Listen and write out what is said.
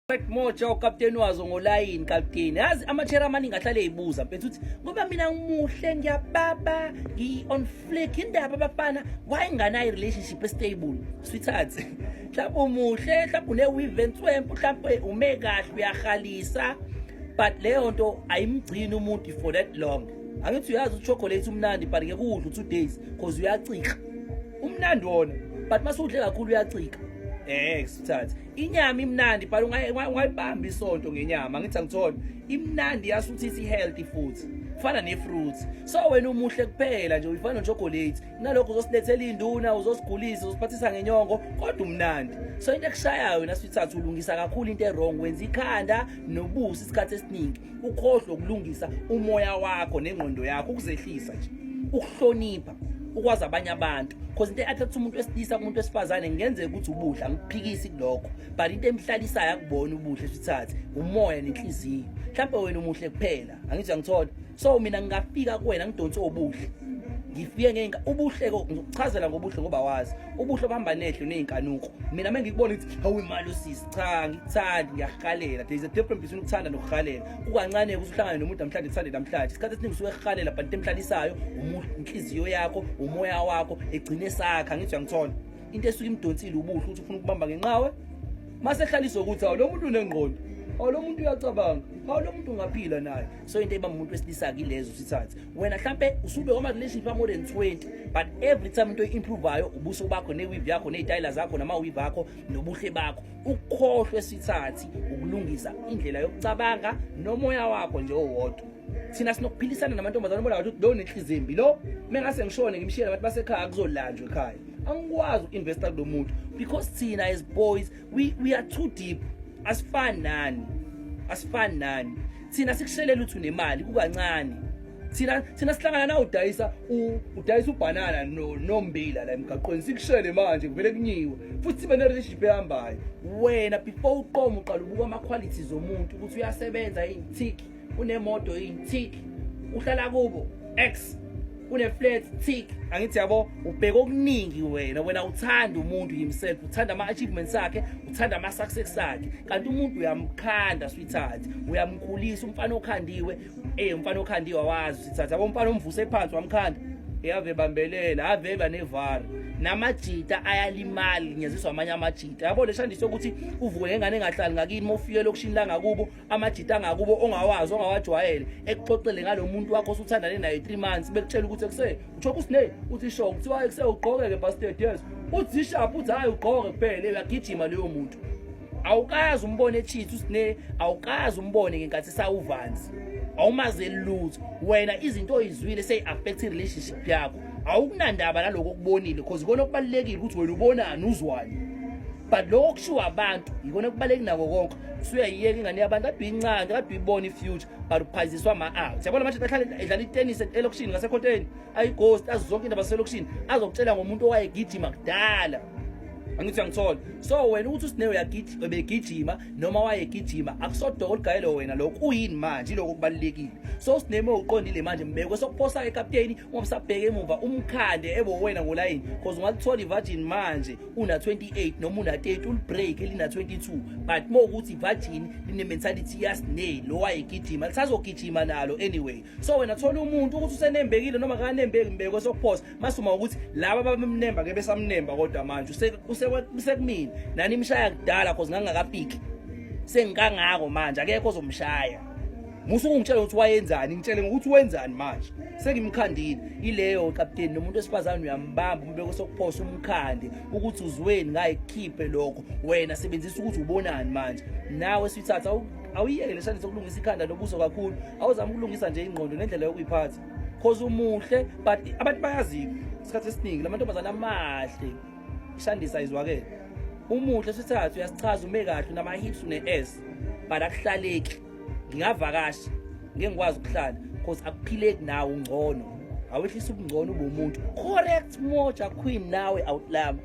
Correct Moja, ukapteni wazo ngolayini. Kapteni, yazi amachera amaningi ahlale eyibuza, mfethu, ukuthi ngoba mina ngimuhle, ngiyababa, ngi-on flick, indaba abafana wayenganayo i-relationship estable? Sweetheart, mhlawumbe umuhle, mhlawumbe une-weave enswempu, mhlawumbe ume kahle, uyahalisa, but leyo nto ayimgcini umuntu for that long. Angithi uyazi uchocolate umnandi, but ngeke udle 2 days 'cause uyacika. Umnandi wona, but masudle kakhulu uyacika. Sweetheart, inyama imnandi, but ungayibamba isonto ngenyama. Angithi angithola imnandi, yasuthisa, i-healthy futhi, fana ne-fruit. So wena umuhle kuphela nje, uyifana nochocolate. Nalokho uzosilethela induna, uzosigulisa, uzosiphathisa ngenyongo, kodwa umnandi. So into ekushayayo wena, sweetheart, ulungisa kakhulu into e-wrong. Wenza ikhanda nobuso isikhathi esiningi, ukhohlwe ukulungisa umoya wakho nengqondo yakho, ukuzehlisa nje, ukuhlonipha, ukwazi abanye abantu, 'cause into e-attract umuntu wesilisa kumuntu wesifazane kungenzeka ukuthi ubuhle, angikuphikisi kulokho, but into emhlalisayo akubona ubuhle, sithathe umoya nenhliziyo. Mhlawumbe wena umuhle kuphela, angithi angithola. So mina ngingafika kuwena ngidonse obuhle, ngifike ngenka ubuhle ko ngikuchazela ngobuhle, ngoba wazi ubuhle obuhamba nehlo ney'nkanuko. Mina uma ngikubona ngithi, "Hawu, imali usisi," cha, ngikuthandi, ngiyakuhalela. There is a difference between ukuthanda nokuhalela. Kukancane ukuthi uhlangane nomuntu namhlanje kuthande namhlanje. Isikhathi esiningi usuke ekuhalela, but into emhlalisayo inhliziyo yakho, umoya wakho, egcine sakha. Ngithi uyangithola, into esuke imdonsile ubuhle, ukuthi ufuna ukubamba ngenqawe, mase ehlaliswa ukuthi, "Hawu, lo muntu unengqondo, hawu, lo muntu uyacabanga, hawu, lo muntu ungaphila naye." So into ebamba umuntu wesilisa kilezo. Sithathe wena, mhlampe usube kwama-relationship a-more than 20, but every time into oyi-improvayo ubuso bakho ne-weave yakho ney'tayela zakho nama-weave akho nobuhle bakho. Ukhohlwe, sithathi, ukulungisa indlela yokucabanga nomoya wakho nje owodwa. Thina sinokuphilisana namantombazane, ubona ukuthi lo nenhliziyo embi, lo mengase ngishone ngimshiyele abantu basekhaya, kuzolanjwa ekhaya, angikwazi uku-investa kulo muntu, because thina as boys we are too deep. Asifani nani, asifani nani. Thina sikushelela ukuthi unemali kukancane. Thina sihlangana na udayisa udayisa ubhanana no nombila la emgaqweni, sikushele manje kuvele kunyiwe, futhi sibe ne-relationship ehambayo. Wena before uqoma uqala ubuka ama-qualities omuntu, ukuthi uyasebenza yini, tick, unemoto yini, tick, uhlala kubo x, une-flat, tick. Angithi yabo, ubheka okuningi wena. Wena uthanda umuntu himself, uthanda ama-achievements akhe, uthanda ama-success akhe, kanti umuntu uyamkhanda, sweetheart, uyamkhulisa. Umfana okhandiwe, umfana okhandiwe awazi, sweetheart, yabo, umfana omvuse phansi wamkhanda, ave bambelela, ave eba nevari. Namajita ayalimala, linyaziswa amanye amajita, yabo. Leshandiso ukuthi uvuke ngengane engahlali ngakini, uma ufike elokishini la ngakubo, amajita angakubo ongawazi, ongawajwayele, ekuxoxele ngalo muntu wakho osuthandane naye 3 months, bekutshela ukuthi ekuse utsho kusine, uthi sho kuthiwa ekuse ugqoke ke bastard, yes, uthi sharp, uthi hayi, ugqoke kuphela, uyagijima leyo muntu. Awukazi umbone echeat usine, awukazi umbone ngenkathi sawuvanzi, awumazeli lutho wena. Izinto oyizwile seyi-affect i-relationship yakho. Awukunandaba naloko okubonile, because ikona okubalulekile ukuthi wena ubonani, uzwani, but lokho okushiwo abantu yikona okubaluleki nako konke. Usuyayiyeka ingane yabantu, kade uyincane, kade uyibona i-future, but uphaziswa ama-out, yabona. Manje ahlale edlala itennis elokishini ngasekhonteni, ayighost, azi zonke indaba zaselokishini, azokutshela ngomuntu owayegijima kudala. Angithi uyangithola? So wena ukuthi usine uyagijima, ebegijima noma wayegijima, akusodoko olugayelo wena lokho. Uyini manje? Iloko okubalulekile. So usineme uqondile manje, mbekwe sokuphosa ekapteni, uma usabheke emuva umkhande ebo wena ngolayini, because ungalithola i-virgin manje una 28 noma una 30, ulibreak elina 22, but uma ukuthi i-virgin line mentality yasine lo wayegijima, lisazogijima nalo anyway. So wena thola umuntu, ukuthi usenembekile noma kanembeki, mbekwe sokuphosa. Masuma ukuthi laba ababemnemba ke besamnemba, kodwa manje usekumina nani imshaya kudala, 'cause ngangakafiki, sengikangako manje, akekho ozomshaya. Musu ungitshela ukuthi wayenzani, ngitshele ngokuthi wenzani manje, sengimkhandile. Ileyo kapteni, nomuntu wesifazane uyambamba, umbeko sokuphosa, umkhande ukuthi uzweni ngaye, kukhiphe lokho. Wena sebenzisa ukuthi ubonani manje nawe, sweetheart. Awuyiyeke leshani sokulungisa ikhanda nobuso kakhulu, awuzama ukulungisa nje ingqondo nendlela yokuyiphatha, 'cause umuhle, but abantu bayazika isikhathi esiningi lamantombazane amahle. Ishandisa izwakele, umuhle, sweetheart, uyasichaza, ume kahle, unama-hips, une-s, but akuhlaleki. Ngingavakasha, ngeke ngikwazi ukuhlala, 'cause akuphileki nawe. Ungcono awehlisa ubungcono, ube umuntu. Correct Moja Queen, nawe outlama.